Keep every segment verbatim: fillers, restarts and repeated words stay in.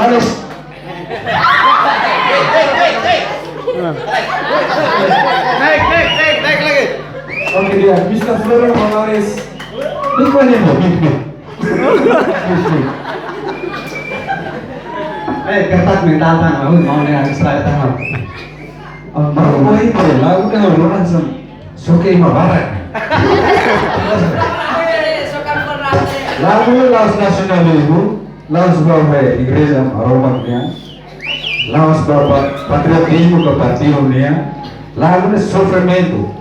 Naik, naik, naik, naik lagi. Oke, di'ak. Mister Florian Molares. Ini kau ni, mau, ni, ni. Eh, ketat mental tan, mau, mau ni harus try tan, mau. Oh, mau, mau itu, lagu kan orang langsung suka ima barak. Lagu la'ós nasionalizmu, la'ós ba igreja Roma nian, la'ós ba pa-, patriotizmu ka partidu nian, lagu ne'e sofrimentu.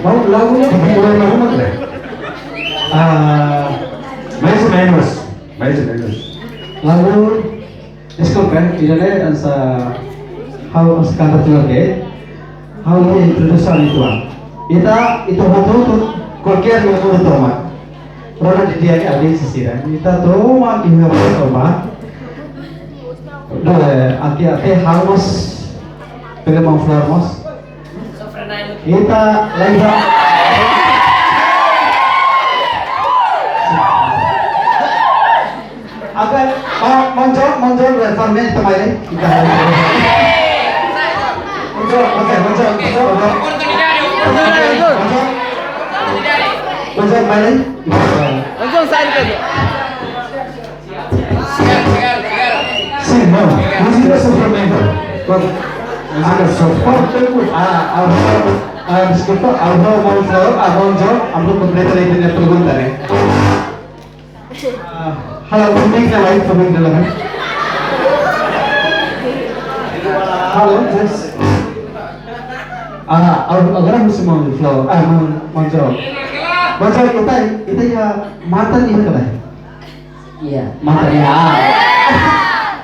Mau lagu ne'e di Roma nian. Ah, mais ou menos, mais ou menos. Lagu, deskulpa, ida-ne'e hanesan ha'u hanesan kanta tuan ke, ha'u iha introdusaun uitoan. Ita, ita hotu-hotu, kualkér iha mundu tomak. Rona didi'ak ke alin sira. Ita tomak iha mundu tomak. Doe, ati, ati, ha'u mós, pele mau Flor mós. Ita laiha. Oke, mau, mau jawab, mau jawab, ya, Farmen, teman ini. Kita mau jawab, mau jawab, mau jawab, mau jawab. Mau jawab, mau jawab, mana? Mau jawab, saya itu. Sin, no. Múzika sofrimentu. Múzika sofrimentu. Ah, ah, ah, deskulpa, ah, mau, mau, ah, mau jawab, ah, mau kompleta lagi pergunta, eh. Ah, halo, pemic-nya lagi, pemic-nya lagi. Halo, yes. Ah, ag-, agora husi maun Flor, ah, maun, maun João. Maun João, ita, ita iha mantan iha ka lae? Iya, mantan iha.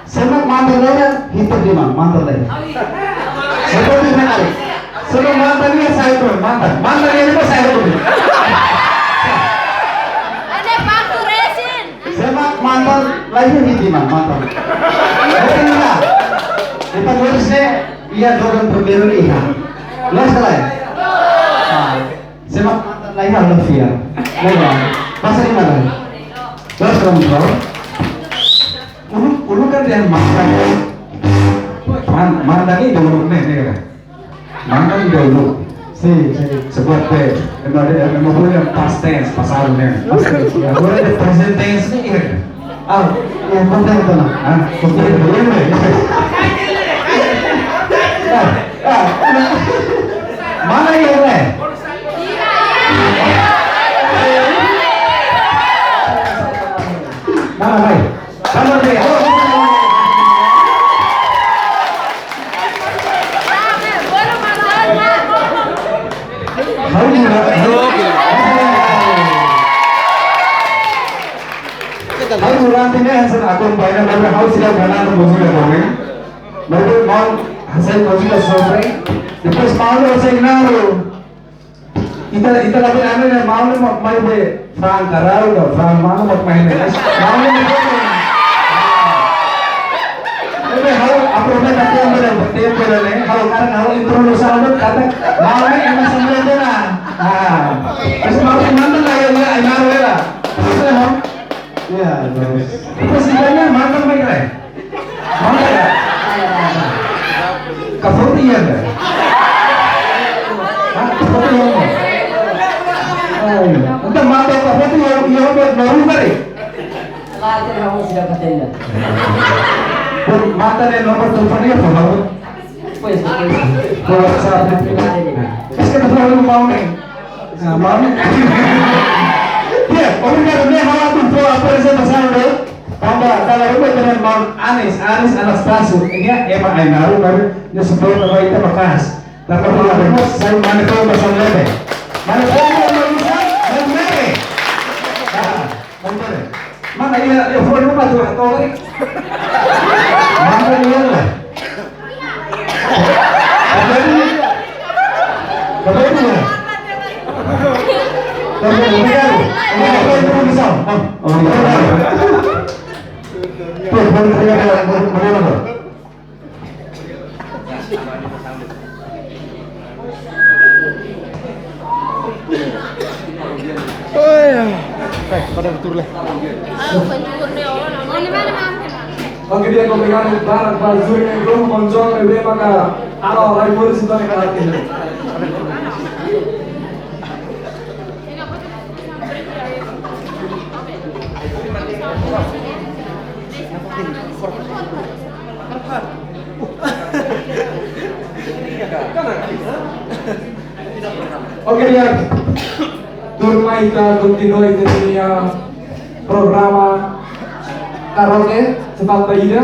Sira mak mantan laiha, hi'it tiha ona, mantan laiha. Sira mak mantan laiha, sira mak mantan iha, sai tiha ona, mantan. Mantan iha, sai tiha ona. Ada waktu resin. Sira mak mantan laiha, hi'it tiha ona, mantan. Mantan iha. Ita harusnya iha dodan primeiru iha. Loos ka lae? Ah, sira mak mantan laiha, love ya. Laiha. Pasa di mana? Terus kamu tahu? Uluk, uluk kan dia mantan. Man-, mantan ini dulu nih, nih kan. Mantan dulu. Sin, sin. Sebuah pe, ema, ema, ema boleh past tense, pasado nih. Past tense, ya. Agora é present tense nih, kan. Ah, ya, konten itu nah. Ah, konten itu, ya, ya. Ah, ah, mana yang, eh? Mana, mai? Halo, halo, halo. Halo, durante ne'e hanesan akompaña, maibé ha'u seidauk hanoin múzika boring. Maibé maun hanesan múzika sofre. Depois maun hanesan naru. Ita, ita la bele anu ne'e, maun ne'e mak mai be Frank Carraro ka Frank Mano mak mai ne'e. Maun ne'e mak mai. Oke, ha'u aproveita tempu ne'e, tempu ne'e, ha'u hakarak ha'u introdusaun dulu katak maun ne'e ema sembilan dona. Ah, terus maun ne'e mantan laiha, ai naru hela. Terus ha'u, ya, terus. Terus ita-nia mantan mai ka lae? Mana ya? Ka foto iha ka? Hah? Ka foto iha ka? Oh, iya. Entaun manda ka foto iha, iha ka, no rumah deh. Lah, itu kamu sudah katanya. Pun mata dia nomor telepon dia, apa, apa? Pois, pois. Kalau saat itu. Nah, terus kita selalu mau nih. Nah, maun. Ya, obrigadu, ne'e ha'u atu fó aprezentasaun de'it. Tanba, dala ruma ita-nia maun Anis, Anis Anastácio. Nia ema ai naru, naru, nia suporta ba ita maka'as. Tanba, dala ruma sai mane fó ba São Leve. Mane fó ba São Leve. Ah. Mana iha, iha fó numa tu, tu lagi. Mana iha lah. Apa ini? Apa ini ya? Apa ini ya? Ini apa itu bisa? Oh, oh, iya. Tuh, mana, mana, mana, mana? Oi, pada betul lah. Oke, di'ak, obrigadu barak ba júri ne'e, grupu Monjong ne'ebé maka halo rai-moris uitoan ne'e karik. Oke, di'ak. Tuirmai ita kontinua ita-nia programa karaoke, sepak ida.